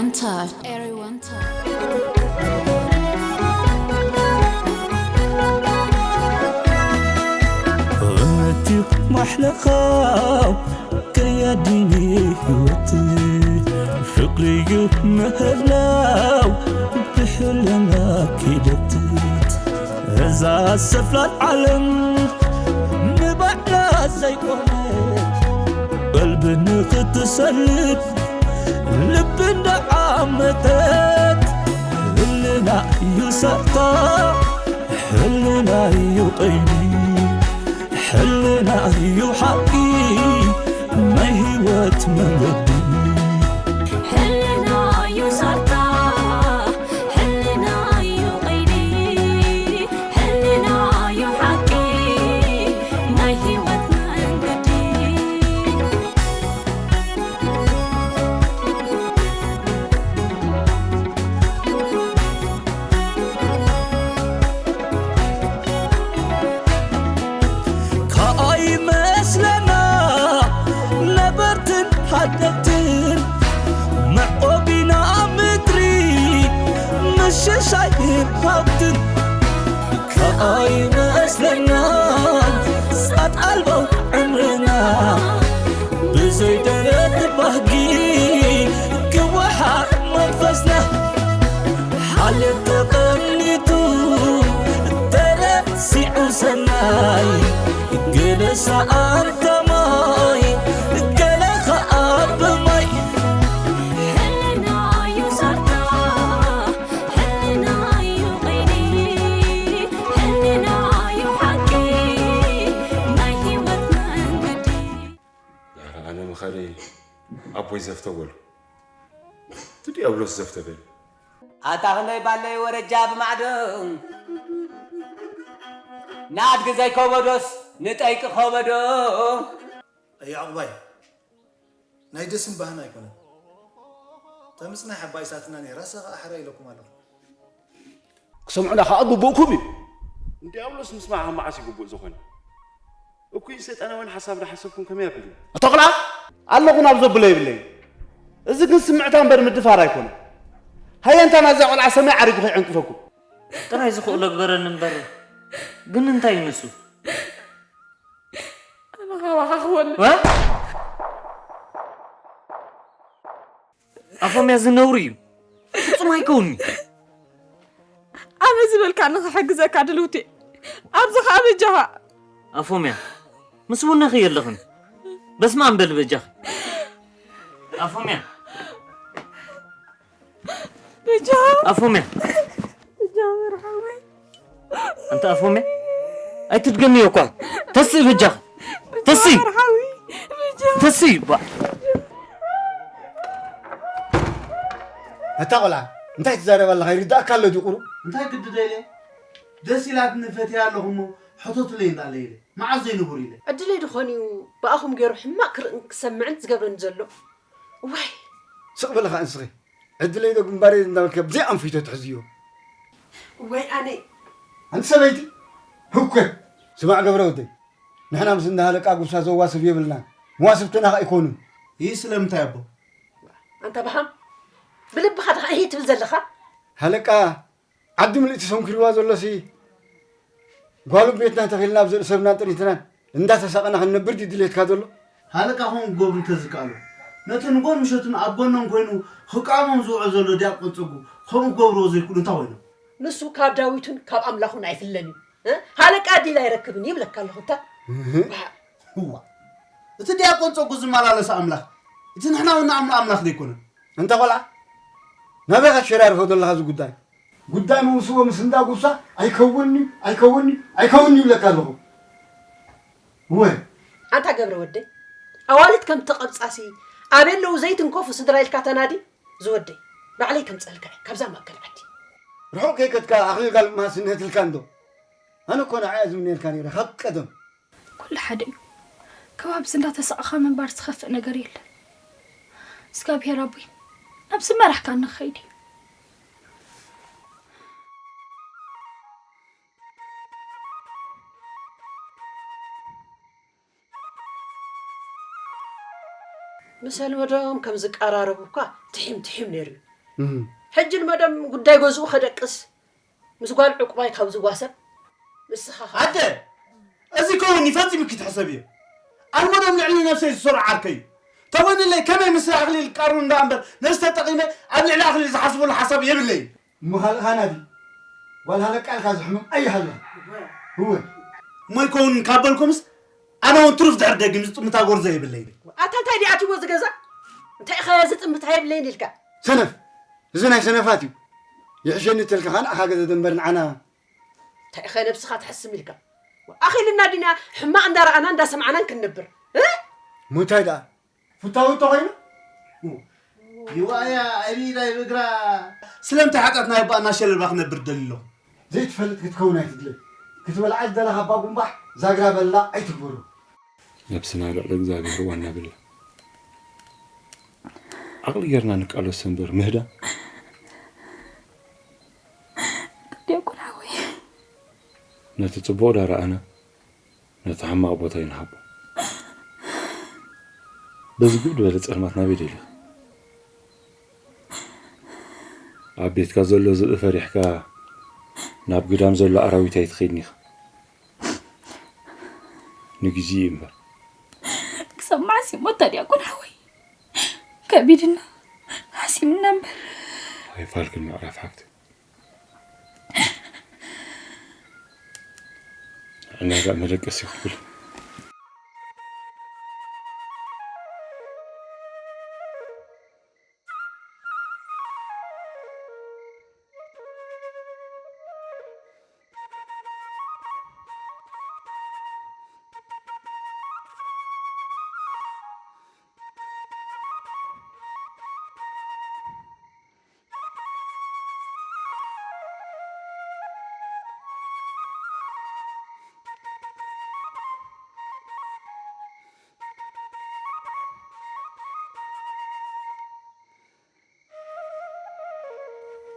Everyone time. Everyone time. እምነትዩ ማሕለኻው ከያዲኒ ህይወት ፍቕርዩ ምህላው ብሕልና ኪደት እዛ ሰፍላል ዓለም ንባዕላ ዘይቆመት ቀልቢ ንኽትሰልብ ልቢ እንዳዓመተት ህልና እዩ ሳታ ሕልና እዩ ቀይዲ ሕልና እዩ ሓቂ ናይ ህይወት መንገዲ ሕልና እዩ ሳታ ሕልና እዩ ቀይዲ ሕልና እዩ ሓቂ ናይ ህይወት መንገዲ ከኣይመስለና ነበርትን ሓደግትን መዕቆቢና ምድሪ ምሽሻይን ሃብትን ከኣይመስለና ጻት ኣልቦ ዕምርና ብዘይ ደረት ባህጊ ክወሓጥ መንፈስና ሓልዮት ተቐኒቱ ተረሲዑ ሰናይ ገለ ሰኣንታ ማይ ገለ ኸኣ ብማይ ሕልና እዩ ሳርታ ሕልና እዩ ቐይዲ ሕልና እዩ ሓቂ ናይ ህይወት መንገዲ ኣነ ምኸደይ ኣቦይ ዘፍተ በሉ እቲ ዲያብሎስ ዘፍተ በሉ ኣታ ክንደይ ባለይ ወረጃ ብማዕዶ ንኣድጊ ዘይከበዶስ ንጠይቂ ከበዶ ኣያ ዕቑባይ ናይ ደስም ባህን ኣይኮነን ተምፅናሕ ኣባይ ሳትና ነይራ ሰኸ ኣሕራ ኢለኩም ኣለኹ ክሰምዑና ከዓ ግቡእኩም እዩ። ንዲያብሎስ ምስማዕ ካብ መዓስ እዩ ግቡእ ዝኾነ? እኩይ ሰይጣናውያን ሓሳብ ዶ ሓሰብኩም ከመይ ኣቢሉ? ኣታ ቆልዓ ኣለኹ ናብ ዘብሎ የብለይን። እዚ ግን ስምዕታ እምበር ምድፋር ኣይኮነን። ሃየ እንታ ናዛ ቆልዓ ሰማይ ዓሪጉ ከይዕንቅፈኩም። ጥራይ ዝኽእሎ ግበረኒ እምበር ግን እንታይ እዩ ንሱ? ኣነ ካባኻ ክወልድ። ኣፎምያ እዚ ነውሪ እዩ። ፍጹም ኣይከውንኒ። ኣነ ዝበልካ ንኽሕግዘካ ድልውቲ ኣብዚ ኸኣ በጃኻ። ኣፎምያ ምስ ውነኺ የለኽን። በስመ ኣብ በሊ በጃኺ። ኣፎምያ በጃኻ። ኣፎምያ በጃኻ መርሓዊ። ኣንታ ኣፎምያ ኣይትድገምዮ እኳ። ተስእ በጃኻ። ተስእ። መርሓዊ በጃኻ። ተስእ ባ። ኣታ ቆልዓ እንታይ ትዛረብ ኣለኻ? ይርዳእካ ኣሎ ድዩ ቁሩብ? እንታይ ግዲ ደልየ? ደስ ኢላትኒ ፈትያ ኣለኹ እሞ ሕተቱለይ እንዳለ ኢለ። መዓስ ዘይንቡር ኢለ። ዕድለይ ድኾን እዩ ብኣኹም ገይሩ ሕማቕ ክርእን ክሰምዕን ዝገብረኒ ዘሎ። ዋይ። ስቕ በሊ ኸኣ ንስኺ። ዕድለይ ዶ ግንባረይ ዶ እንዳበልኪ ብዘይ ኣንፊቶ ትሕዝዮ። ወይ ኣነ። ኣንቲ ሰበይቲ ህኮት። ስማዕ ገብረ ወደይ፣ ንሕና ምስ እንዳ ሃለቃ ጉብሳ ዘዋስብ የብልናን። መዋስብትና ኸኣ ኣይኮኑን። ይህ ስለምንታይ ኣቦ? ኣንታ በሃም ብልብኻ ድኻ እሂ ትብል ዘለኻ? ሃለቃ ዓዲ ምልእቲ ሰንኪርዋ ዘሎሲ ጓሉ ቤትና ተኺልና ኣብ ዘርኢ ሰብናን ጥሪትናን እንዳተሳቐና ክንነብር ድዩ ድሌትካ ዘሎ? ሃለቃ ከምኡ ክገብሩ እንተዝከኣሉ፣ ነቲ ንጎን ምሸቱን ኣብ ጎኖም ኮይኑ ክቃወሞም ዝውዕል ዘሎ ዲያቆን ጸጉ ከምኡ ክገብርዎ ዘይክእሉ እንታይ ኮይኖም? ንሱ ካብ ዳዊቱን ካብ ኣምላኹን ኣይፍለን እዩ። እ? ሃለቃ ዲል ኣይረክብን ይብለካ ኣለኹ እታ። እህ። እዋ፣ እቲ ዲያቆን ጸጉ ዝመላለስ ኣምላኽ፣ እቲ ንሕና እውን ንኣምኖ ኣምላኽ ዘይኮነን። እንተ ቖልዓ፣ ናበይ ኢኻ ትሸራርፎ ዘለኻ እዚ ጉዳይ? ጉዳይ ምውስዎ ምስ እንዳ ጉብሳ ኣይከውንዩ፣ ኣይከውንዩ፣ ኣይከውንዩ ይብለካ ኣለኹ። እወ። ኣንታ ገብረ ወደይ፣ ኣዋልድ ከም ተቐብጻሲ ኣበይ ኣለዉ ዘይትንከፉ ስድራ ኢልካ ተናዲ? ዝወደይ፣ ባዕለይ ከምጸልካ እየ፣ ካብዛ ማእከል ዓዲ። ርሑቕ ከይከድካ ኣኽሊል ጋል ማስ እንሀትልካ እንዶ። ኣነ እኮ ንዓያ ዝምነየልካ ነይረ፣ ካብ ቀደም። ኩሉ ሓደ እዩ። ከባብስ እንዳተሳቐኻ ምንባር ዝኸፍእ ነገር የለን። እግዚኣብሄር ኣቦይ፣ ናብዚ መራሕካኒ ክኸይድ እዩ። ምስ ኣልመዶም ከም ዝቀራረቡ እኳ ትሒም ትሒም ነይሩ እዩ። ሕጂ ንመደም ጉዳይ ገዝኡ ከደቅስ ምስ ጓል ዕቁባይ ካብ ዝዋሰብ ንስኻ ኣደ፣ እዚ ከውን ፈጺምኪ ትሕሰብዮ። ኣልመደም ልዕሊ ነብሰይ ዝሰርዖ ዓርከይ እዩ። ተወንለይ ከመይ ምስ ኣኽሊል ቀርኑ እንዳ እምበር ነዚ ተጠቒመ ኣብ ልዕሊ ኣኽሊል ዝሓስበሉ ሓሳብ የብለይን። እሞ ካልእ ኻና ድዩ? ጓል ሃለቃ ኢልካ ዝሕምም ኣይሃልዋ። እወ። እሞ ይከውን ካብ በልኩምስ ኣነ እውን ትሩፍ ድሕር ደጊም ዝጥምታ ጎርዞ የብለይን። ኣታ እንታይ ድኣ ኣትዎ ዝገዛ? እንታይ ኢኻ ዝጥምታ የብለይን ኢልካ? ሰነፍ። እዚ ናይ ሰነፋት እዩ። ይሕሸኒ ተልካ ኻን ኣኻ ገዘ ደንበር ንዓና እንታይ ኢኸ ነብስኻ ትሕስም ኢልካ? ኣኺልና ዲና ሕማቕ እንዳረኣና እንዳሰማዕናን ክንነብር? እ? እሞ እንታይ ደኣ? ፍታዊ እንተኾይኑ? ይዋያ፣ ኣይብይዳይ ብእግራ። ስለምንታይ ሓጢኣት ናይ ኣቦኣ እናሸለልባ ክነብር ደሊ ኣለኹ? ዘይትፈልጥ ክትከውን ኣይትድለ። ክትበልዓ ዝደለኻ እባ ጉንባሕ ዛግራ በላ ኣይትግበሮ። ነብስና ልዕሊ እግዚኣብሔር ዋና ብላ። ዓቕሊ ጌርና ንቃለስ እምበር ምህዳ። ዲያቆን ሓወይ። ነቲ ጽቡቕ ዳረኣና ነቲ ሕማቕ ቦታ ይንሃቦ። በዚ ግብ ዝበለ ጸልማት ናበይ ደሊኻ? ኣብ ቤትካ ዘሎ ዝብኢ ፈሪሕካ ናብ ግዳም ዘሎ ኣራዊት ኣይትኸይድን ኢኻ። ንግዜ እዩ እምበር። ክሳብ መዓስ እዩ ሞታ ዲያቆን ሓወይ? ከቢድና ሓሲምና እምበር። ኣይፋልክን ምዕራፍ ሓፍቲ። ንዕና ደኣ መደቀሲ ክብል።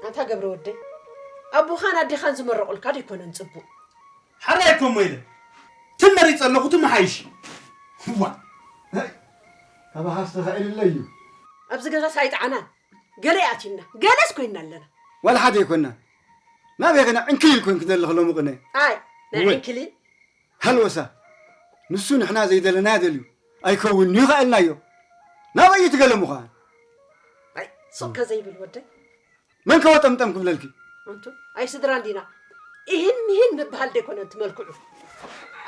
ኣንታ ገብረ ወደይ፣ ኣቦኻን ኣዴኻን ዝመረቑልካ ዶ ኣይኮነን ጽቡቕ? ሓራይ እኮ እሞ ኢለ። ትም መሪጸ ኣለኹ፣ ትም ሓይሽ። ዋ። ካባኻስ ተኻኢሉለይ እዩ። ኣብዚ ገዛስ ኣይጠዓናን። ገለ ኣቲና፣ ገለስ ኮይና ኣለና። ዋላ ሓደ ኣይኮንና። ናበይ ኸና ዕንክሊል ኮንኪ ዘለኺ ሎሚ ቅነ? ኣይ፣ ናይ እወ። ዕንክሊል? ሃልወሳ። ንሱ ንሕና ዘይደለናዮ ደልዩ። ኣይከውንን'ዩ ኸ ኢልናዮ። ናበይ እዩ ትገለሙ ኸዓ? ኣይ፣ ሱቕ ከ ዘይብል ወደይ። መን ከ ወጠምጠም ክብለልኪ? ኣንቱ፣ ኣይ ስድራን ዲና። ኢሂን ሚሂን ምብሃል ደይኮነ እቲ መልክዑ።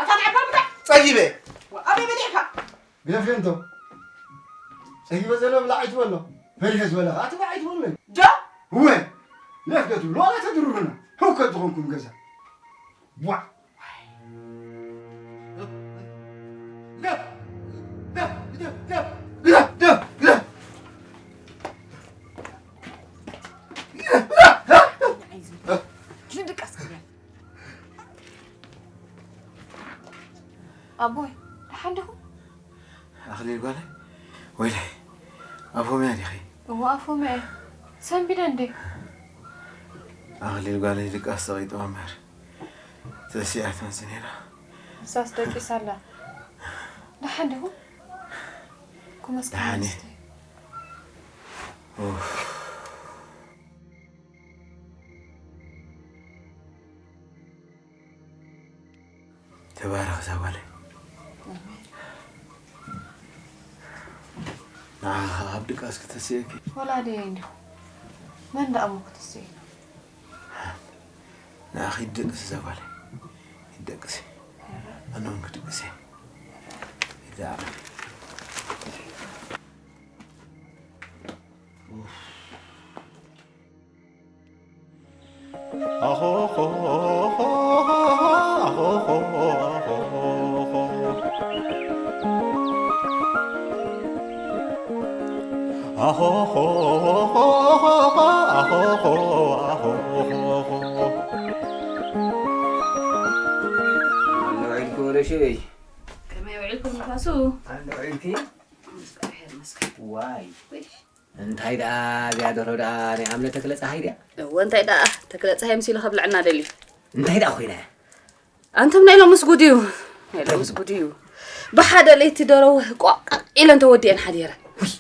ኣታ ንዓካ ብላዕ። ጸጊበ። ኣበይ በሊዕካ? ግደፍዮ እንቶ። ጸጊበ ዘሎ ብላዕ ኣይትበሎ። ፈሪሐ ዝበለ ኸዓ ትብላዕ ኣይትበሎይ። ዶ? እወ። ለፍ ዶ ትብሉ ዋላ ተድርሩና። ህውከት ዝኾንኩም ገዛ። ቧዕ። ኣቦይ፣ ደሓን ዲኹም? ኣኽሊል ጓለይ፣ ወይለይ፣ ኣፎምያ ዲኺ? እወ፣ ኣፎምያ እየ። ሰንቢደ እንዴ? ኣኽሊል ጓለይ ድቃስ ጸቒጥዋ እምበር፣ ተሲኣ ትመጽእ ነይራ። ንሳስ ደቂሳ ኣላ። ደሓን ዲኹም? ኩመስከ ደሓን እየ። ንስቲ። ኡፍ። ተባረኽ እዛ ጓለይ። ኣሜን። ንዓኻ ኣብ ድቃስ ክተስእኪ። ወላዲየይ እንዲኹም። መን ደኣ እሞ ክትስእና? ንዓኺ ይደቅስ እዛ ጓለይ። ይደቅስ። ኣነ እውን ክድቅስ እየ። ይደኣ። ኡፍ። ከመይ ውዒልኩም ወለሽበይ? ከመይ ውዒልኩም ንፋሱ? ኣንተ ውዒልኪ? ምስጋና ይመስገን። ዋይ። ውይ። እንታይ ደኣ እዚኣ ደርሆ ደኣ ናይ ኣምነ ተክለ ጸሃይ ድያ? እወ፣ እንታይ ደኣ ተክለ ጸሃይ ምሲሉ ከብልዐና ደልዩ። እንታይ ደኣ ኮይና እያ? ኣንቱም ናይ ሎምስ ጉድ እዩ። ናይ ሎምስ ጉድ እዩ። ብሓደ ለይቲ ደረው ቋቃ ኢለን ተወዲአን ሓዲረ። ውይ፣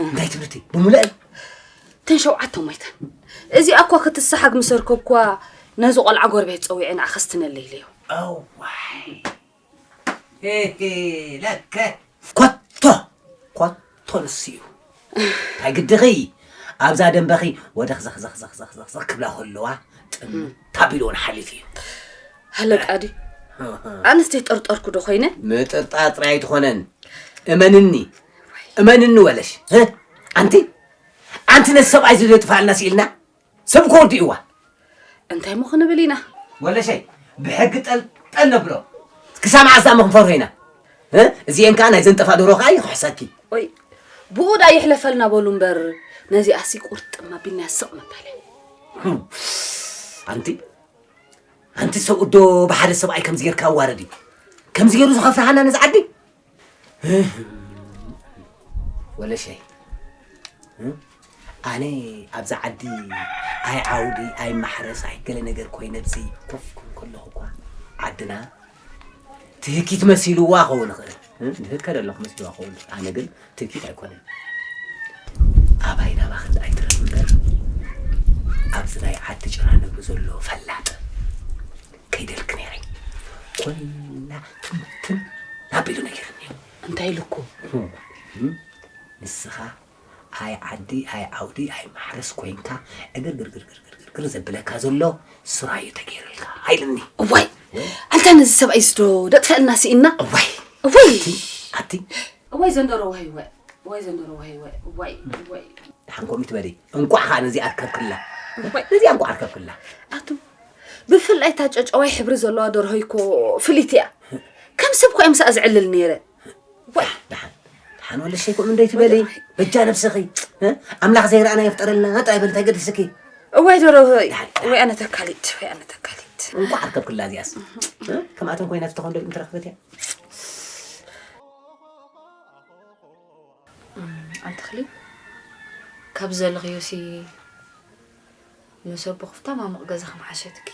እንታይ ትብልቲ? ብምልአን? እተን ሸውዓተ ሞይተን። እዚኣ እኳ ክትሰሓግ ምስ ኣርከብኩዋ፣ ነዚ ቆልዓ ጎረቤት ጸዊዐ ንዓ ከስትነለይ ኢለዮ። እዋይ። ሄሄ፣ ለከ። ኮቶ፣ ኮቶ ንሱ እዩ። እንታይ ግድኺ? ኣብዛ ደንበኺ ወደኽ ዘኽ ዘኽ ዘኽ ዘኽ ዘኽ ዘኽ ክብላ ከለዋ፣ ጥምት ኣቢሉ እውን ሓሊፉ እዩ። ሃለቃ ድዩ? ኣነስ ዘይጠርጠርኩ ዶ ኮይነ? ምጥርጣር ጥራይ ኣይትኾነን። እመንኒ፣ እመንኒ ወለሽ። እ? ኣንቲ፣ ኣንቲ ነቲ ሰብኣይ እዚ ዘጥፋልና ስኢልና? ሰብ እኮ ወዲእዋ። እንታይ እሞ ክንብል ኢና? ወለሸይ፣ ብሕጊ ጠልጠል ነብሎ። ክሳብ መዓስ ደኣ እሞ ክንፈርሆ ኢና? እ? እዚኤን ከኣ ናይ ዘንጠፋ ደርሆ ከኣ ይኽሕሰኪ። ወይ፣ ብኡ ደኣ ይሕለፈልና በሉ እምበር፣ ነዚኣሲ ቁርጥም ኣቢልና ስቕ ምበለ። ህም። ኣንቲ፣ ኣንቲ ሰብኡት ዶ ብሓደ ሰብኣይ ከምዚ ጌርካ ኣዋረዲ? ከምዚ ጌሩ ዝኸፍርሃና ነዚ ዓዲ? ወለሸይ፣ እ? ኣነ ኣብዛ ዓዲ ኣይ ዓውዲ፣ ኣይ ማሕረስ፣ ኣይ ገለ ነገር ኮይነ ኣብዚ ኮፍ ክብል ከለኹ እኳ ዓድና ትህኪት መሲልዋ ክኸውን ይኽእል። እ? ትህከ ዘለኹ መሲልዋ ክኸውን ይኽእል። ኣነ ግን ትህኪት ኣይኮነን። ኣባይ ናባኽን ኣይትረፍ እምበር፣ ኣብዚ ናይ ዓዲ ጭራ ነብሪ ዘሎ ፈላጥ ከይደልክ ነይረ። ኮና ትምትን ኣቢሉ ነጊሩኒ። እንታይ ኢሉኩ? እም፣ ንስኻ ኣይ ዓዲ፣ ኣይ ዓውዲ፣ ኣይ ማሕረስ ኮይንካ ዕግርግርግርግርግር ዘብለካ ዘሎ ስራዩ ተገይሩልካ ኢሉኒ። እዋይ! ኣንታ ነዚ ሰብኣይ ዝዶ ደጥፈልና ስኢና? እዋይ! እዋይ! ኣቲ፣ ኣቲ። እዋይ ዘንደሮ ዋይ ዋይ! እዋይ ዘንደሮ ዋይ ዋይ! እዋይ! እዋይ! ደሓን ከምኡ ትበሊ። እንቋዕ ኸኣ ነዚኣ ኣርከብክላ። እዋይ! ነዚኣ እንቋዕ ኣርከብክላ። ኣቱ፣ ብፍላይ እታ ጨጨዋይ ሕብሪ ዘለዋ ደርሆይ እኮ ፍልይቲ እያ። ከም ሰብ እኮ እየ ምስኣ ዝዕልል ነይረ። ዋይ! ደሓን፣ ደሓን ወለሸይ ከምኡ እንዶ ኣይትበሊ። በጃ ነብስኺ፣ እ? ኣምላኽ ዘይረኣና የፍጠረልና ጥራይ በሊ፣ እንታይ ገድስኪ? እዋይ ደርሆይ! ደሓን፣ ደሓን። ወይ ኣነ ተካሊት፣ ወይ ኣነ ተካሊት። እንቋዕ ኣርከብክላ እዚኣስ። እ? ከምኣተን ኮይና ትተኾን ዶ ምትረኽበት እያ? እም፣ ኣንተኽሊ፣ ካብ ዘለኽዮሲ፣ ምስ ኣቦ ክፍታ ማሙቕ ገዛ ከም ሓሸትኪ።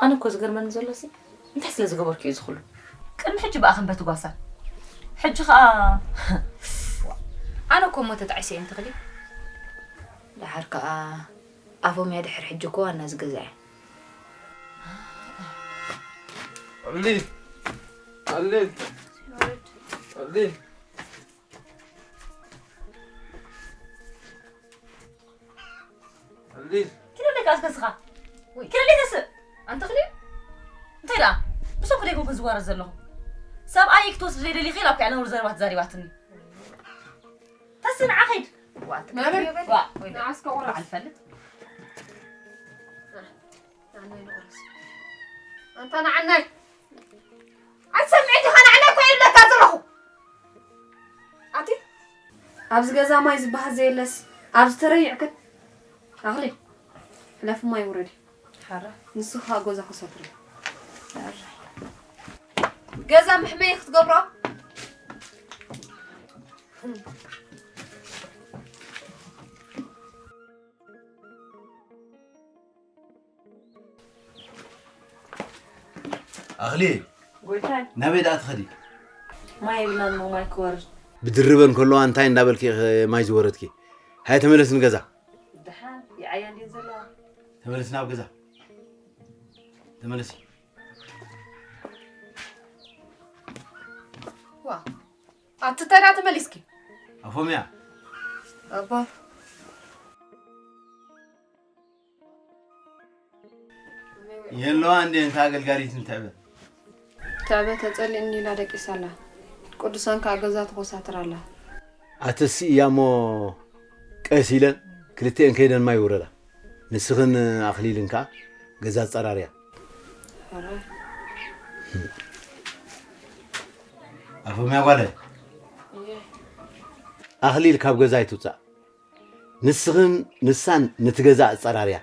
ኣነ እኮ ዝገርመኒ ዘሎሲ፣ እንታይ ስለ ዝገበርኩ እዩ ዝኹሉ? ቅድሚ ሕጂ ብኣ ከም በቲ ጓሳ። ሕጂ ኸኣ፣ ኣነ እኮ እሞ ተጣዒሰ እየ፣ ኣንተኽሊ። ደሓር ከኣ ኣፎምያ ድሕሪ ሕጂ እኮ ዋና ዝገዛ እያ። ኣሊ፣ ኣሊ፣ ኣሊ። ኣሊ። ኪደለካ እስከ ስኻ። ወይ። ኪደለይ ተስእ። ኣንተኽሊ? እንታይ ደኣ? ብሰንኩ ደይኮንኩ ዝዋረድ ዘለኹ። ሰብኣይ ክትወስድ ዘይደሊኺ ኢላ እኮ እያ ነውሪ ዘረባ ተዛሪባትኒ። ተስእ ንዓ ኺድ። ዋ፣ ኣንተ መምህር፣ ዋ፣ ወይ ንዓ እስከ ቁረስ። በዓል ፈልጥ። ንዓናይ ንቑረስ። ኣንታ ንዓናይ። ኣይትሰምዕን ዲኻ? ንዓናይ እኮ እየ ዝብለካ ዘለኹ። ኣቲ፣ ኣብዚ ገዛ ማይ ዝበሃል ዘየለስ፣ ኣብዚ ተረይዕክን። ኣኽሊ፣ ሕለፊ ማይ ውረዲ። ሓራ። ንሱ ኸኣ ገዛ ክሰትሪ። ሓራ። ገዛ መሕመዪ ክትገብሮ። ኣኽሊል፣ ጎይታይ። ናበይ ደኣ ትኸዲ? ማይ የብልናን እሞ ማይ ክወርድ። ብድርበን ከለዋ እንታይ እንዳበልኪ ኢኺ ማይ ዝወረድኪ? ሃየ ተመለሲ ንገዛ። ደሓን ይዓያ እንድየን ዘለዋ። ተመለሲ ናብ ገዛ። ተመለሲ። ዋ፣ ኣቲ እንታይ ደኣ ተመሊስኪ? ኣፎምያ። ኣባ። የለዋ እንዴ እንታ ኣገልጋሊት እንትዕበ? ትዕበ ተጸሊእኒ ኢላ ደቂሳ ኣላ። ቅዱሳን ከኣ ገዛ ትኾሳትር ኣላ። ኣተሲ እያ እሞ ቀስ ኢለን ክልቲኤን ከይደን ማይ ውረዳ። ንስኽን ኣኽሊልን ከኣ ገዛ ኣጸራርያ። ሕራይ። ኣፎምያ ጓለይ። እየ። ኣኽሊል ካብ ገዛ ኣይትውጻእ። ንስኽን ንሳን ነቲ ገዛ ኣጸራርያ።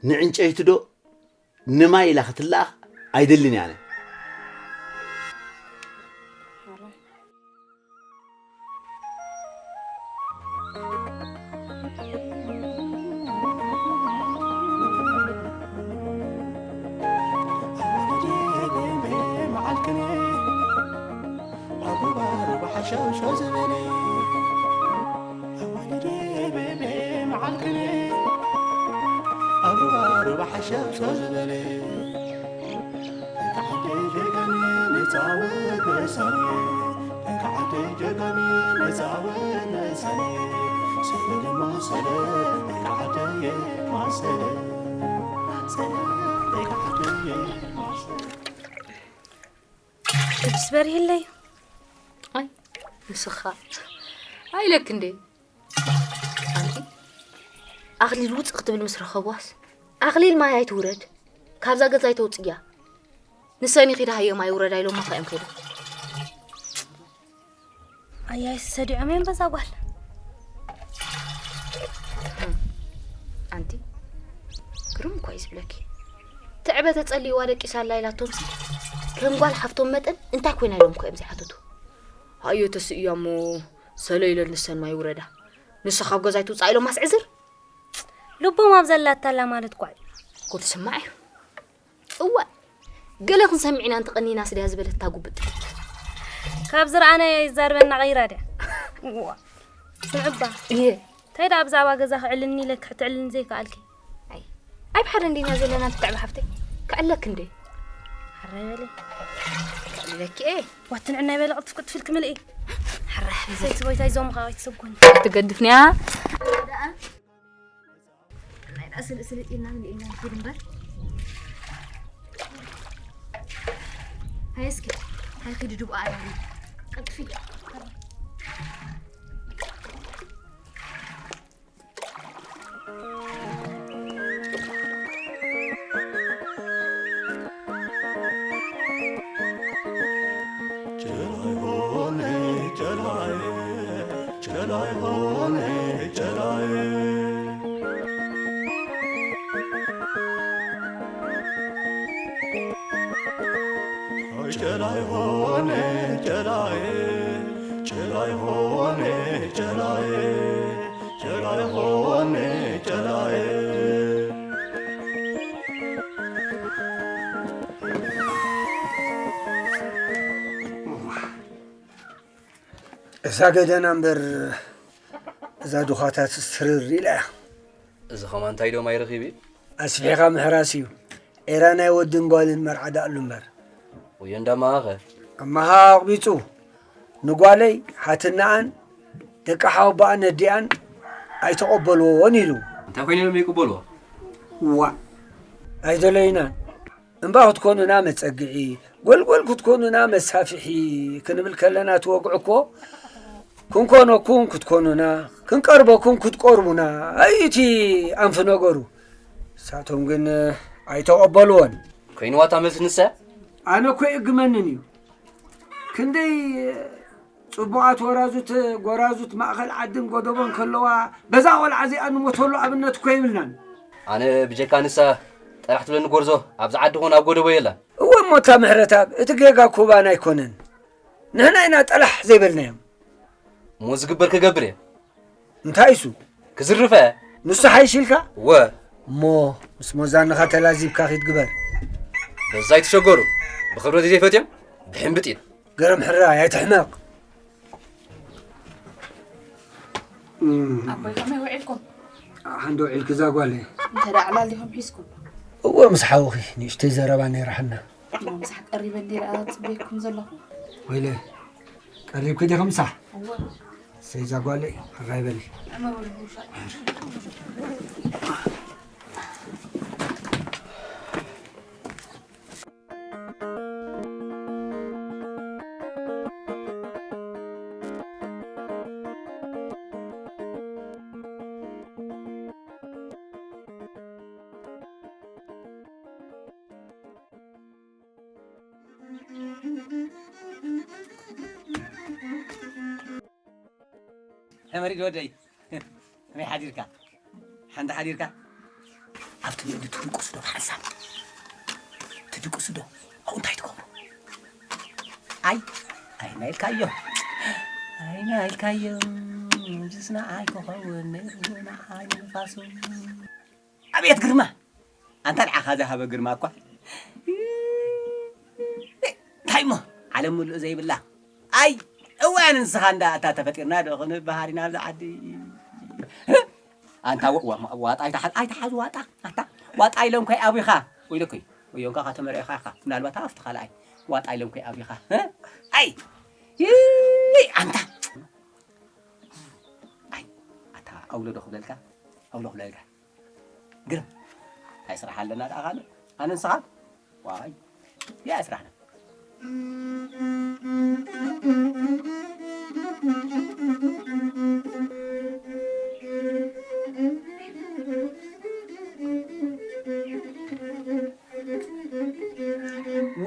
ንዕንጨይቲ ዶ ንማይ ኢላ ክትለኣኽ ኣይደልን እየ ኣነ። ሸብሸብ ዝበለ ደቂ ዓደይ ጀጋኑ ንፃወት መሳኒ፣ ደቂ ዓደይ ጀጋኑ ንፃወት መሳኒ። ሰለ ድማ ሰለ ደቂ ዓደይ ማሰለ፣ ሰለ ደቂ ዓደይ ማሰለ። ቅዱስ በርሂለይ። ኣይ፣ ንስኻ ኣይለክ እንዴ? ኣንቲ ኣኽሊል ውጽእ ክትብል ምስ ረኸብዋስ፣ ኣኽሊል ማይ ኣይትውረድ፣ ካብዛ ገዛ ኣይተውጽያ። ንሰኒ ኺዳ ሃየ ማይ ውረዳ ኢሎማ ኸ እዮም ከይዶም። ኣያይ ሰዲዖም እዮም በዛ ጓል። ኣንቲ ግርም እኳ እዩ ዝብለኪ። ትዕበ ተጸሊእዋ ደቂሳ ኣላ ኢላቶምሲ፣ ከም ጓል ሓፍቶም መጠን እንታይ ኮይና ኢሎም እኳ እዮም ዘይሓተቱ። ሃዮ ተስእያ እሞ ሰለ ኢለን ንሰን ማይ ውረዳ። ንሳ ካብ ገዛ ኣይትውጻእ ኢሎም ኣስዕዝር። ልቦም ኣብ ዘላታላ ማለት እኳ እዩ። ጉድ ስማዕ እዩ። እዋይ፣ ገለ ክንሰምዕ ኢና እንተቐኒናስ ድያ ዝበለት እታ ጉብጥ። ካብ ዝረኣናዮ ይዛረበና ቀይራ ድያ? እዋ፣ ስምዕባ። እየ። እንታይ ደኣ ብዛዕባ ገዛ ክዕልኒ ኢለ ክትዕልኒ ዘይከኣልኪ? ኣይ፣ ኣብ ሓደ እንዲና ዘለና ትትዕቢ ሓፍተይ። ክዕለክ እንዴ? ሕራይ በሊ። ክዕልለኪ እየ። ዋትንዕናይ በሊ ቅልጥፍ ቅልጥፍ ኢልኪ ምልኢ። ሕራይ በሊ። ሰይቲ ጎይታይ ዞም ኸኣ ኣይትሰጎኒ። ኣይትገድፍንያ። ናይ ዳኣ ስልእ ስልጥ ኢልና ምን ኢልና ንኪድ እምበር። ሃይ እስኪ፣ ሃይ ኪዲ ድብኡ ኣላኒ። ቀልጥፊ። ጨላይ ሆነ ጨላይ፣ ጨላይ ሆነ ጨላይ። ጨላይ ሆነ ጨላይ፣ ጨላይ ሆነ ጨላይ፣ ጨላይ ሆነ ጨላይ። እዛ ገደና እምበር እዛ ድዃታት ትርር ኢላ እያ። እዚ ኸማን እንታይ ዶ ማይ ረኺቡ እዩ? ኣስፊሕኻ ምሕራስ እዩ። ኤራ ናይ ወድን ጓልን መርዓ ደኣሉ እምበር። ወዮ እንዳማኸ? ኣማኻ ኣቕቢጹ። ንጓለይ ሓትናኣን ደቂ ሓወቦኣን ነዲኣን ኣይተቐበልዎን ኢሉ። እንታይ ኮይኖም እዮም ዘይቅበልዎ? ዋእ፣ ኣይደለዩናን። እምባ ክትኮኑና መጸግዒ፣ ጎልጎል ክትኮኑና መሳፍሒ ክንብል ከለና እቲ ወግዒ እኮ ክንኮነኩም ክትኮኑና፣ ክንቀርበኩም ክትቀርቡና እዩ እቲ ኣንፊ ነገሩ። ንሳቶም ግን ኣይተቐበልዎን። ኮይንዋ እታ መልሲ ንሳ? ኣነ እኮ ይእግመንን እዩ። ክንደይ ጽቡቓት ወራዙት፣ ጎራዙት ማእኸል ዓድን ጎደቦን ከለዋ፣ በዛ ቆልዓ እዚኣ ንሞተሉ ኣብነት እኮ የብልናን። ኣነ ብጀካ ንሳ ጠራሕ ትብለኒ ጎርዞ፣ ኣብዚ ዓዲ ኹን ኣብ ጎደቦ የላን። እወ እሞ እታ ምሕረትኣብ፣ እቲ ጌጋ እኮ ባና ኣይኮነን። ንሕና ኢና ጠላሕ ዘይበልናዮም። እሞ ዝግበር ክገብር እየ። እንታይ እሱ? ክዝርፈ። ንሱ ሓይሽ ኢልካ? እወ። እሞ ምስ ሞዛንኻ ተላዚብካ ኺድ ግበር። በዛ ኣይትሸገሩ። ብኽብረት ዘይፈትዮም ብሕምብጢ። ገረም ሕራይ ኣይትሕመቕ። እም። ኣቦይ ከመይ ውዒልኩም? ሓንዶ ውዒልኪ እዛ ጓለይ? እንተ ደኣ ዕላል ዲኹም ሒዝኩም? እወ፣ ምስ ሓውኺ ንእሽተይ ዘረባ ነይራትና። እሞ ምሳሕ ቀሪበ እንዴ ደኣ ጽበየኩም ዘለኹ? ወይለ፣ ቀሪብኪ ዲኺ ምሳሕ? እወ። እሰይ እዛ ጓለይ፣ ሕራይ በሊ። ዕመሩ ልቡሻ። ተመሪድ ወደይ፣ ከመይ ሓዲርካ? ሓንቲ ሓዲርካ? ኣብቲ ምእዲ ትድቅሱ ዶ ብሓንሳብ? ትድቅሱ ዶ? ኣብኡ እንታይ ትገብሩ? ኣይ፣ ኣይና ኢልካዮ። ኣይና ኢልካዮ። ንጅስና ኣይ ክኸውን፣ ንእዝና ኣይ ንፋሱ። ኣቤት ግርማ! ኣንታ ንዓኻ ዝሃበ ግርማ እኳ። እንታይ እሞ? ዓለም ምሉእ ዘይብላ። ኣይ፣ እዋን ንስኻ እንዳ ኣታ ተፈጢርና ዶ ክንበሃል ኢና ኣብዚ ዓዲ? ኣንታ ወ-፣ ወ-፣ ዋጣ ኣይትሓዝ፣ ኣይትሓዝ ዋጣ። ኣታ ዋጣ ኢሎም ከይኣብዩኻ፣ ወይለኮይ፣ ወዮንካ ካተመርዕኻ ኢኻ፣ ምናልባት ኣብቲ ካልኣይ ዋጣ ኢሎም ከይኣብዩኻ። እ? ኣይ! ይይ! ኣንታ! ኣይ! ኣታ ኣውሎ ዶ ክብለልካ? ኣውሎ ክብለልካ? ግርም! እንታይ ስራሕ ኣለና ደኣ ካልእ? ኣነ ንስኻ? ዋይ! ያ ስራሕና።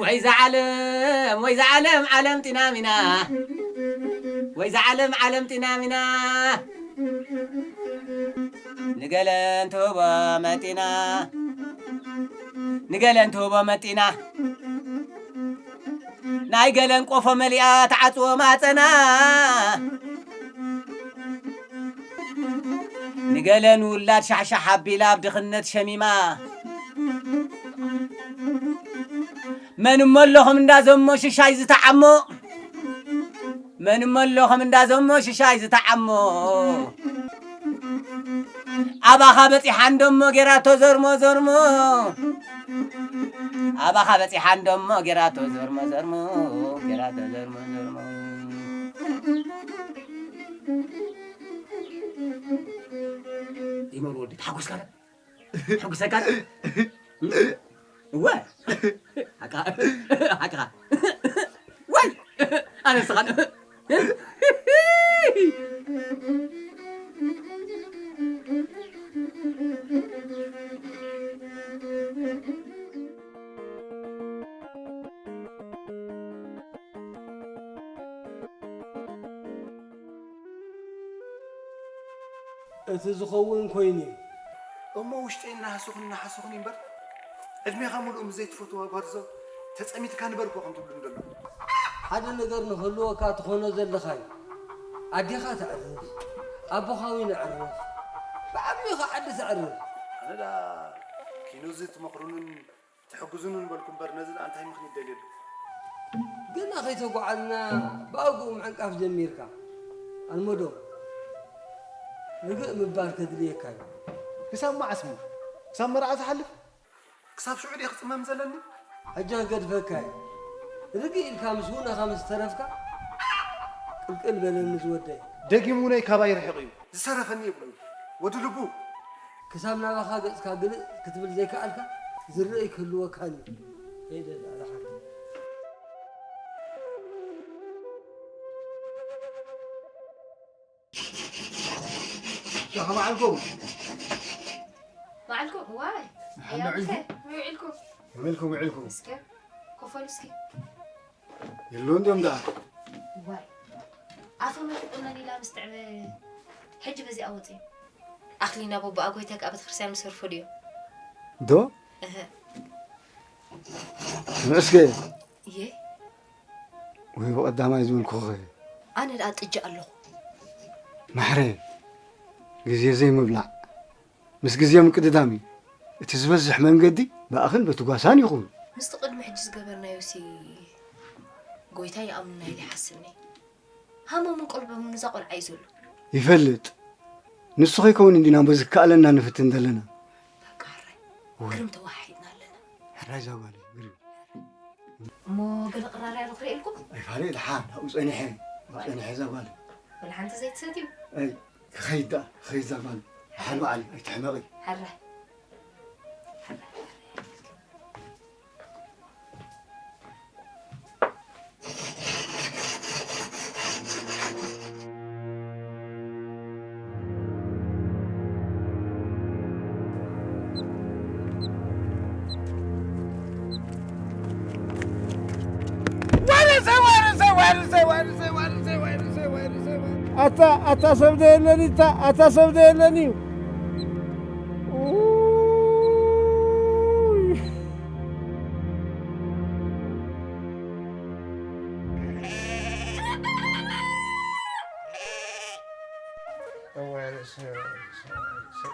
ወይ ዝዓለም፣ ወይ ዝዓለም ዓለም ጢና ሚና። ወይ ዝዓለም ዓለም ጢና ሚና። ንገለን ትህቦ መጢና። ንገለን ትህቦ መጢና። ናይ ገለን ቆፎ መሊኣ ተዓጽዎ ማጸና። ንገለን ውላድ ሻሕሻሕ ኣቢላ ኣብ ድኽነት ሸሚማ። መን እሞ ኣሎ ከም እንዳ ዘሞ ሽሻይ ዝተዓሞ። መን እሞ ኣሎ ከም እንዳ ዘሞ ሽሻይ ዝተዓሞ። ኣባኻ በጺሓ እንደሞ ጌራቶ ዘርሞ ዘርሞ። ኣባኻ በጺሓ እንደሞ ጌራቶ ዘርሞ ዘርሞ። ጌራቶ ዘርሞ ዘርሞ። ይመን ወዲ ተሓጎስካ ዶ? ተሓጉሰካ ዶ? እወ። ሓቃ-፣ ሓቃ። ወይ! ኣነ ስኻን። እቲ ዝኸውን ኮይኑ እዩ። እሞ ውሽጠይ እናሃሰኹን እናሃሰኹን እዩ እምበር፣ ዕድሜኻ ሙሉእ ምስ ዘይትፈትዋ ጓርዞ ተጸሚትካ ንበር እኮ ከም ትብሉኒ ዘለኹም። ሓደ ነገር ንክህልወካ ትኾኖ ዘለኻ እዩ። ኣዴኻ ተዕርፍ፣ ኣቦኻ እውን የዕርፍ፣ ብዓቢኡ ኸዓ ዓዲ ተዕርፍ። ኣነ ደኣ ኪኖ እዚ ትመኽሩንን ትሕግዙንን በልኩ እምበር፣ ነዚ ደኣ እንታይ ምኽንያት ደልየሉ? ገና ከይተጓዓዝና ብኣግኡ ምዕንቃፍ ጀሚርካ። ኣልመዶ፣ ርግእ ምባል ከድልየካ እዩ። ክሳብ መዓስ እሞ? ክሳብ መርዓ ዝሓልፍ? ክሳብ ሽዑ ድየ ክጽመም ዘለኒ? ሕጂ ክገድፈካ እዩ። ርግእ ኢልካ ምስ ውነኻ ምስ ተረፍካ፣ ቅልቅል በለኒ ዝወደይ። ደጊም ውነይ ካባይ ርሒቑ እዩ። ዝተረፈኒ የብሉን። ወዲ ልቡ። ክሳብ ናባኻ ገጽካ ግልጽ ክትብል ዘይከኣልካ ዝረኣይ ክህልወካን እዩ። ከይደ ደኣ ደሓን። ሻኻ መዓልኩም። መዓልኩም፣ ዋይ። ሓና ኣያ ዒልኩም? ብኸ፣ ከመይ ውዒልኩም? ከመይ ኢልኩም ውዒልኩም? እስከ፣ ኮፈሉ እስኪ። የለውን ድዮም ደኣ? ዋይ። ኣፈ መሪቑ መን ኢላ ምስ ጥዕመ፣ ሕጂ በዚኣ ወፂኡ። ኣኽሊና ቦቦኣ ጎይታ ከኣ ቤተክርስትያን ምስ ሰርፎ ድዮ? ዶ? እህ። ንዑ እስከ። እየ። ወይ ብቐዳማይ ዝበልኩኺ። ኣነ ደኣ ጥጃ ኣለኹ። ማሕረ፣ ግዜ ዘይምብላዕ። ምስ ግዜ ምቅድዳም እዩ። እቲ ዝበዝሕ መንገዲ ብኣኽን በቲ ጓሳን ይኹን። ምስቲ ቅድሚ ሕጂ ዝገበርናዮሲ ጎይታ ይኣምንና ኢለ ይሓስብ ነይ። ሃሞምን ቆልቦምን እዛ ቆልዓ እዩ ዘሎ። ይፈልጥ። ንሱ ከይከውን እንዲና እሞ ዝከኣለና ንፍትን ዘለና። በቃ ሕራይ። ወይ። ግርም ተወሓሒድና ኣለና። ሕራይ እዛ ጓል እዩ፣ ግርም። እሞ ገለ ቅራርያ ዶ ክርእየልኩም? ኣይፋለ፣ ደሓን፣ ኣብኡ ጸኒሐ፣ ኣብኡ ጸኒሐ እዛ ጓል። ወላ ሓንቲ ዘይትሰትዩ? ኣይ፣ ክኸይድ ደኣ፣ ክኸይድ እዛ ጓል። ደሓን በዓል፣ ኣይትሕመቒ። ሕራይ። ኣታ፣ ኣታ ሰብ ዶ የለን፣ እታ፣ ኣታ ሰብ ዶ የለን እዩ። ኡይ። እዋይ ርእሰይ፣ እዋይ ርእሰይ፣ እዋይ ርእሰይ።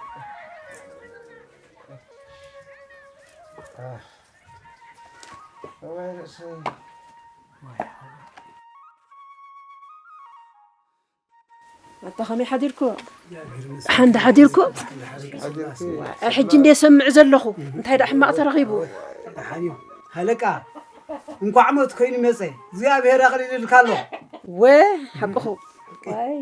ኣህ። እዋይ ርእሰይ። ኣታ ከመይ ሓዲርኩም? ሓንዳ ሓዲርኩም? ኣይ፣ ሕጂ እንደ ሰምዕ ዘለኹ እንታይ ደኣ ሕማቕ ተረኺቡ? ደሓን እዩ። ሃለቃ፣ እንኳዕ ሞት ኮይኑ መጸ። እግዚኣብሔር ኣቕሊልልካ ኣሎ። ወ፣ ሓቅኹ። ዋይ።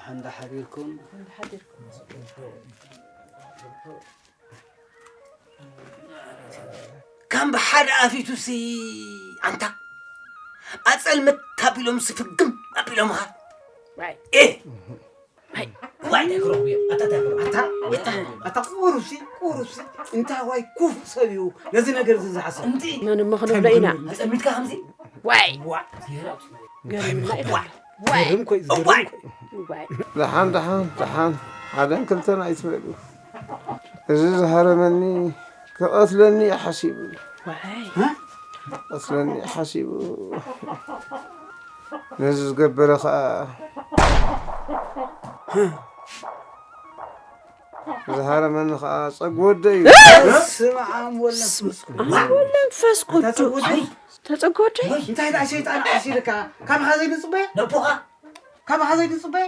ሓንዳ ሓዲርኩም? ሓንዳ ሓዲርኩም? ከም ብሓደ ኣፊቱሲ ኣንታ ኣጸልምት ኣቢሎምሲ ፍግም ኣቢሎምኻ። ዋይ። ኤ! ዋይ። ዋይ፣ እንታይ ክረኽቡ እዮም? ኣታ እንታይ ክረኽቡ? ኣታ፣ ኣታ፣ ኣታ ቁሩብሲ፣ ቁሩብሲ፣ እንታይ ዋይ ኩፍ ሰብ እዩ ነዚ ነገር እዚ ዝሓስብ? እምቲ። መን እሞ ክንብሎ ኢና? ኣጸልሚትካ ከምዚ? ዋይ። ዋይ። ገርምና ኢና። ዋይ። ዋይ። ዝገርም እኮ እዩ፣ ዝገርም እዋይ። እኮ እዩ። እዋይ። ደሓን፣ ደሓን፣ ደሓን። ሓደን ክልተን ኣይትበሉ። እዚ ዝሃረመኒ ክቐትለኒ እዩ ሓሲቡ። ዋይ። ክቐትለኒ እዩ ሓሲቡ። ነዚ ዝገበረ ኸኣ ዝሃረመኒ ኸኣ ጸጉ ወደይ እዩ። ስመ ኣብ ወወልድ ወመንፈስ ቅዱስ። ኣብ ወወልድ ወመንፈስ ቅዱስ። ተጸጉ ወደይ። እንታይ ደኣ ሸይጣን ዓሲልካ? ካባኻ ዘይንጽበዮ? ነቦኻ? ካባኻ ዘይንጽበዮ?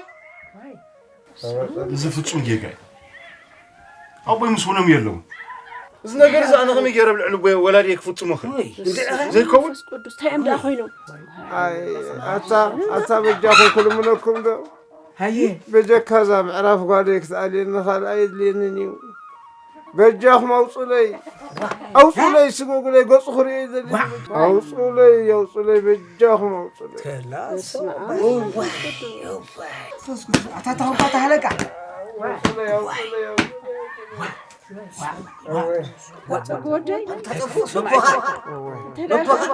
እዚ ፍጹም ጌጋ እዩ። ኣቦይ ምስ ውኖም የለውን። እዚ ነገር እዚ ኣነ ከመይ ገይረ ኣብ ልዕሊ ኣቦይ ወላዲየ ክፍጽሞ እኽእል? ዘይከውን? መንፈስ ቅዱስ፣ እንታይ እዮም ደኣ ኮይኖም? ኣይ፣ ኣታ፣ ኣታ በጃኹም ክልምነኩም ዶ? ሃየ። በጀካ እዛ ምዕራፍ ጓለይ ክትኣልየኒ ካልእ ኣየድልየንን እዩ። በጃኹም ኣውጹለይ። ኣውጹለይ፣ ስጎጉለይ፣ ገጹ ክርእዮ ይደሊ። ኣውጹለይ፣ ኣውጹለይ፣ በጃኹም ኣውጹለይ። ከላ በስመ ኣብ። እዋይ፣ እዋይ። መንፈስ ቅዱስ፣ ኣታ ተኸውካ ተሃለቃ። ኣውጹለይ፣ ኣውጹለይ፣ ኣውጹለይ። ጸጉ ወደይ። ተጠፉ፣ ነቦኻ። ነቦኻ።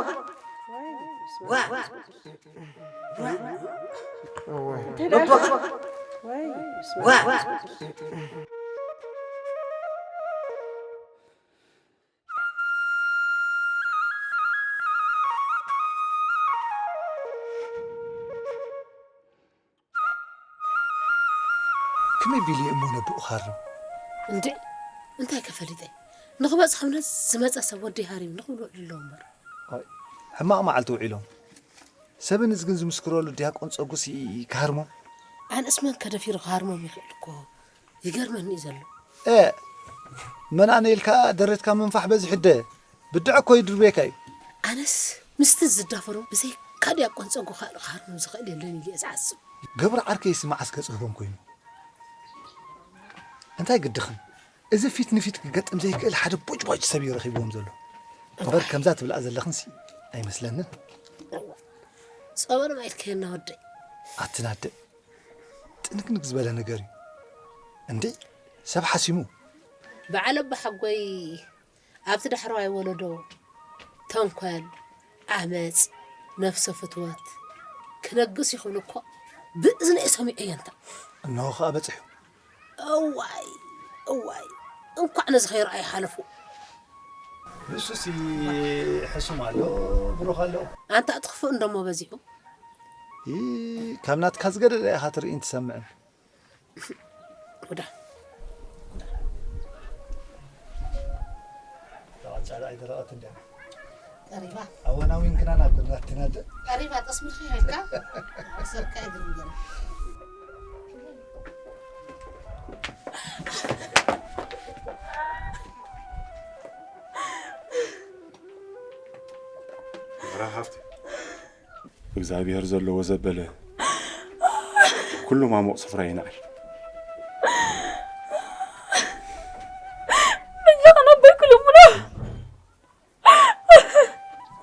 ከመይ ቢሉ እሞ ነብኡ ክሃርም? እንዴ፣ እንታይ ከፈሊጠ? ንኽበጽሕ እምነት ዝመጸ ሰብ ወዲ ሃሪም ንኽብሉ ውዕሉ ኣለዎ እምበር። ኣይ፣ ሕማቕ መዓልቲ ውዒሎም። ሰብን እዝግን ዝምስክረሉ ዲያቆን ጸጉሲ ክሃርሞም? ኣነስ መን ከደፊሩ ክሃርሞም ይኽእል እኮ? ይገርመኒ እዩ ዘሎ። እ፣ መን ኣነ ኢልካ ደረትካ ምንፋሕ በዚሑ ደ? ብድዐ እኮ ይድርብየካ እዩ። ኣነስ ምስቲ ዝዳፈሮ ብዘይካ ዲያቆን ጸጉ ካልእ ክሃርሞም ዝኽእል የለን ኢለ እየ ዝሓስብ። ገብረ ዓርከይሲ መዓስ ገጽ ክህቦም ኮይኑ? እንታይ ግድኽን? እዚ ፊት ንፊት ክገጥም ዘይክእል ሓደ ቦጭ ቦጭ ሰብ እዩ ረኺብዎም ዘሎ። እምበር ከምዛ ትብልኣ ዘለኽንሲ ኣይመስለንን። ጸበሎም ኣይትከየና ወደይ። ኣትናደ ጥንቅንቅ ዝበለ ነገር እዩ። እንዴ ሰብ ሓሲሙ። በዓል ኣቦሓጎይ ኣብቲ ዳሕረዋይ ወለዶ ተንኮል፣ ዓመጽ፣ ነፍሰ ፍትወት ክነግስ እዩ ክብሉ እኮ ብእዝነይ ሰሚዐዮ እንታ። እነሆ ኸኣ በጺሑ። እዋይ፣ እዋይ፣ እንኳዕ ነዚ ከይረኣዩ ሓለፉ። ንሱሲ ሕሱም ኣሎ፣ ብሩኽ ኣሎ። ኣንታ እቲ ክፉእ እንደሞ በዚሑ። ይ-፣ ካብ ናትካ ዝገደደ ኢኻ ትርእይን ትሰምዕን። ወዳ። ጸባ ጻዕዳ ኣይደረቐት እንድያ። ቀሪባ። ኣወናዊንክና ናብ ናትና ደ-፣ ቀሪባ ጠስሚኻ ኢልካ። ሰብካ ይግርም ገለ። መራ ሃፍቲ። እግዚኣብሔር ዘለዎ ዘበለ ኩሉ ማሞቕ ስፍራ ይንዓል። በጃኻ ናባይ ክልምኖ።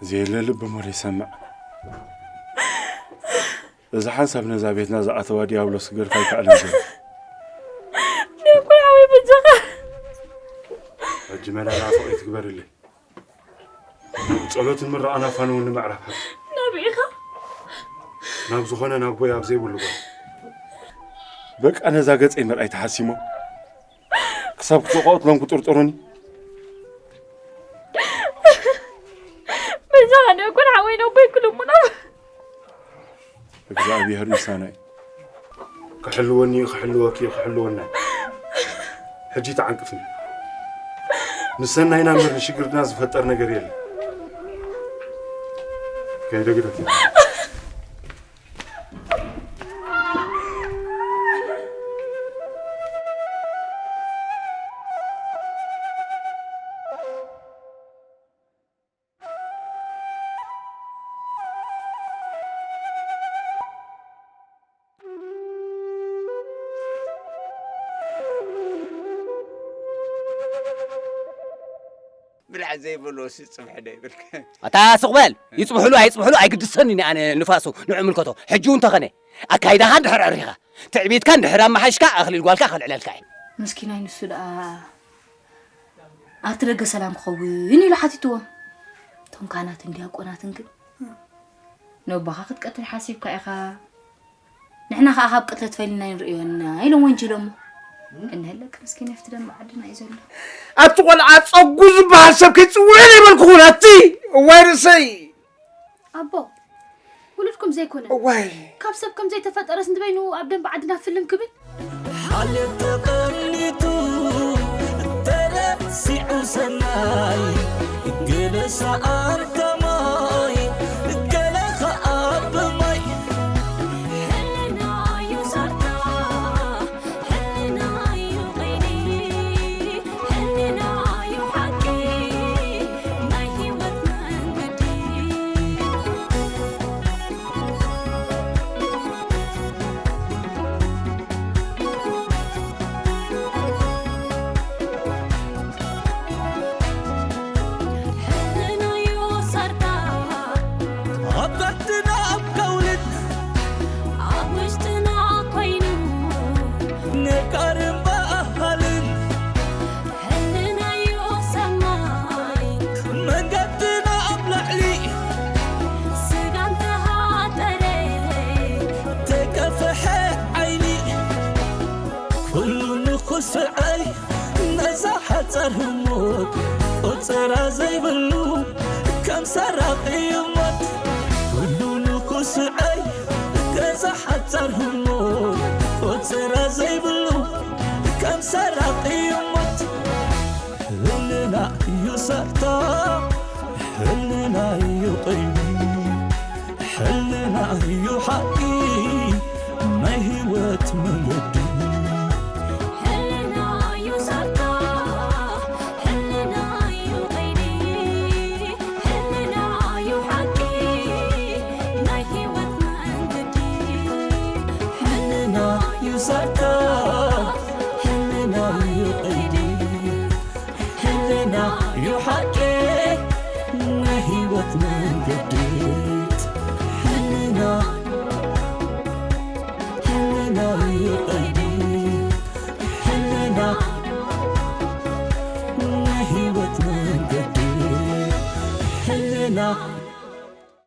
ዘየለ ልቢ እሞ ዘይሰምዕ። እዚ ሓንሳብ ነዛ ቤትና ዝኣተዋ ዲያብሎስ ክገድፋ ኣይከኣለን ዘሎ። ዲያቆን ሓወይ በጃኻ። ሕጂ መላላ ፍቕሪ ትግበርለይ። ጸሎትን ምርቓን ኣፋን እውን ንምዕራፍ ሃብ። ናበይ ኢኻ? ናብ ዝኾነ ናብ ጎይ ኣብ ዘይብሉ ቦታ። በቃ ነዛ ገጸይ ምርኣይ ተሓሲሞም። ክሳብ ክጥቕኦት ሎም ክጥርጥሩኒ። በጃኻ ዲያቆን ሓወይ ናባይ ክልምኖ። እግዚኣብሔር ምሳና እዩ። ክሕልወኒ እዩ፣ ክሕልወኪ እዩ፣ ክሕልወና እዩ። ሕጂ ተዓንቅፍኒ። ንሰናይና እምበር ንሽግርና ዝፈጠር ነገር የለን። ከይደ ግደፍ። ዘይብሉ ሲ ጽብሕ ዶ ይብልክ? ኣታ ስቕ በል። ይጽብሕሉ ኣይጽብሕሉ ኣይግድሰንን ኣነ ንፋሱ ንዕምልከቶ። ሕጂ እውን ተኸነ ኣካይዳኻ እንድሕር ዕሪኻ፣ ትዕቢትካ እንድሕር ኣመሓይሽካ፣ ኣኽሊል ጓልካ ከልዕለልካ እየ። ምስኪናይ ንሱ ደኣ ኣብቲ ደገ ሰላም ክኸውን ኢሉ ሓቲትዎም። እቶም ካህናትን ዲያቆናትን ግን ነቦኻ ክትቀትል ሓሲብካ ኢኻ፣ ንሕና ኸኣ ካብ ቅትለት ፈሊና ኣይንርእዮን ኢና ኢሎም ወንጂሎሞ። እንሀለክ ምስኪን ኣብቲ ደንበ ዓድና እዩ ዘሎ። ኣብቲ ቆልዓ ጸጉ ዝበሃል ሰብ ከይጽውዕ ዘይበልኩኹን ኣቲ እዋይ ርእሰይ። ኣቦ፣ ውሉድኩም ዘይኮነ እዋይ። ካብ ሰብ ከም ዘይተፈጠረስ ንበይኑ ኣብ ደንበ ዓድና ፍልም ክብል? ሓልዮት ተቐኒቱ ተረሲዑ ሰናይ፣ ገለ ሰኣን ከማይ፣ ገለ ኸኣ ብማይ። ሕልና እዩ ዛርታ፣ ሕልና እዩ ቐይዲ፣ ሕልና እዩ ሓቂ ናይ ህይወት መንገዲ። ሕልናዩ ሰርታ ኣብ ዓድና ኣብ ከውልን ኣብ ውሽጥና ኮይኑ ነጋርን በሃልን ሕልናዩ ሰማይ መንገድና ኣብ ላዕሊ ስጋ እንተሃጠረ ተከፍሐ ዓይኒ ኩሉ ንኽስዐይ ነዛ ሓጻር ህሞት ቁጽራ ዘይብሉ ከም ሰራቒ ይሞት ኩሉ ንኽስዐይ ነዛ ሓጻር ህሞት ቁጽራ ዘይብሉ ከም ሰራቒ ይሞት ሕልና እዩ ሰርታ ሕልና እዩ ቐይዲ ሕልና እዩ ሓቂ ናይ ህይወት መንገዲ ሕልና እዩ ሰርታ ሕልና እዩ ቐይዲ ሕልና እዩ ሓቂ ናይ ህይወት መንገዲ ሕልና እዩ ሰርታ ሕልና እዩ ቐይዲ ሕልና እዩ ሓቂ ናይ ህይወት መንገዲ ሕልና ሕልና እዩ ቐይዲ ሕልና ናይ ህይወት መንገዲ ሕልና